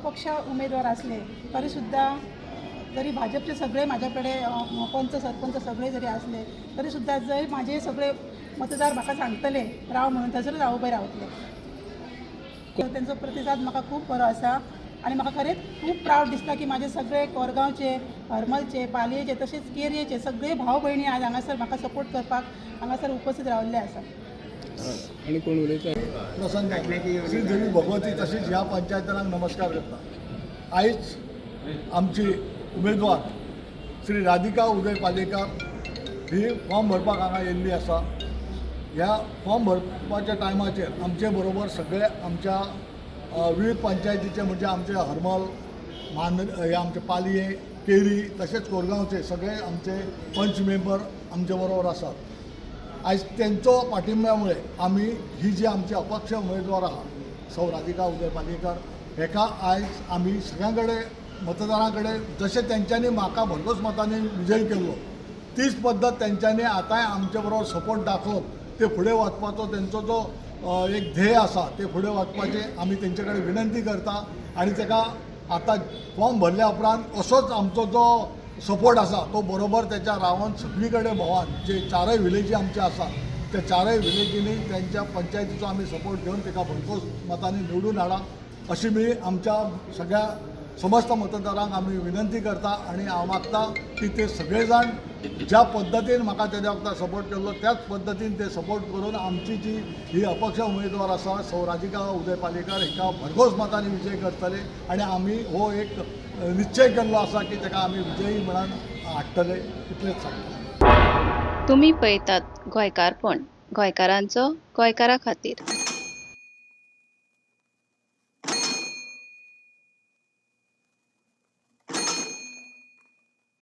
अपक्ष उमेदवार आसले तरी सुद्दां जरी भाजपचे सगळे म्हाज्या कडेन पंच सरपंच सगळे जरी आसले तरी सुद्दां जंय म्हाजे सगळे मतदार म्हाका सांगतले राव म्हणून थंयसरूच हांव उबें रावतलें. तेंचो प्रतिसाद म्हाका खूब बरो आसा आनी म्हाका खरेंच खूब प्रावड दिसता की म्हाजे सगळे कोरगांवचे, हरमलचे, पालयेचे तशेंच केरयेचे सगळे भाव भयणी आज हांगासर म्हाका सपोर्ट करपाक हांगासर उपस्थित रावल्ले आसा. आनी कोण उलयता? प्रसन्न श्री देवी भगवती तशीच ह्या पंचायतांक नमस्कार करता. आयज आमची उमेदवार श्री राधिका उदय पालयेकर ही फॉर्म भरपाक हांगा येयल्ली आसा. ह्या फॉर्म भरपाच्या टायमाचेर आमचे बरोबर सगळे आमच्या विविध पंचायतीचे, म्हणजे आमचे हरमल, हे आमचे पालये, केरी तशेंच कोरगांवचे सगळे आमचे पंच मेंबर आमचे बरोबर आसात. आयज तेंचो पाठिंब्यामुळे आमी ही जी आमची अपक्ष उमेदवार आहा, सौ राधिका उदय पालयेकर, हेका आयज आमी सगळ्यां कडेन, मतदारां कडेन, जशें तेंच्यांनी म्हाका भरघोस मतांनी विजयी केल्लो, तीच पद्दत तेंच्यांनी आतांय आमचे बरोबर सपोर्ट दाखोवन ते फुडें वचपाचो तेंचो जो एक ध्येय आसा, ते फुडें वचपाचें आमी तेंचे कडेन विनंती करता. आनी तेका आतां फॉर्म भरल्या उपरांत असोच आमचो जो सपोर्ट आसा तो बरोबर तेच्या रावन सगळी कडेन भोंवन, जे चारय विलेजी आमचे आसा, त्या चारय विलेजींनी तेंच्या पंचायतीचो आमी सपोर्ट घेवन तेका भरघोस मतांनी निवडून हाडा, अशी मी आमच्या सगळ्या समस्त मतदारांक आमी विनंती करता. आनी हांव मागता की ते सगळे जाण ज्या पद्दतीन म्हाका तेज्या वखदार सपोर्ट केल्लो, त्याच पद्दतीन ते सपोर्ट करून आमची जी ही अपक्ष उमेदवार आसा, सौ राधिका उदय पालयेकर, हिका भरघोस मतांनी विजय करतले. आनी आमी हो एक निश्चय केल्लो आसा की ताका आमी विजयी म्हणून हाडटले, इतलेंच सांगता. तुमी पळयतात गोंयकारपण, गोंयकारांचो गोंयकारा खातीर.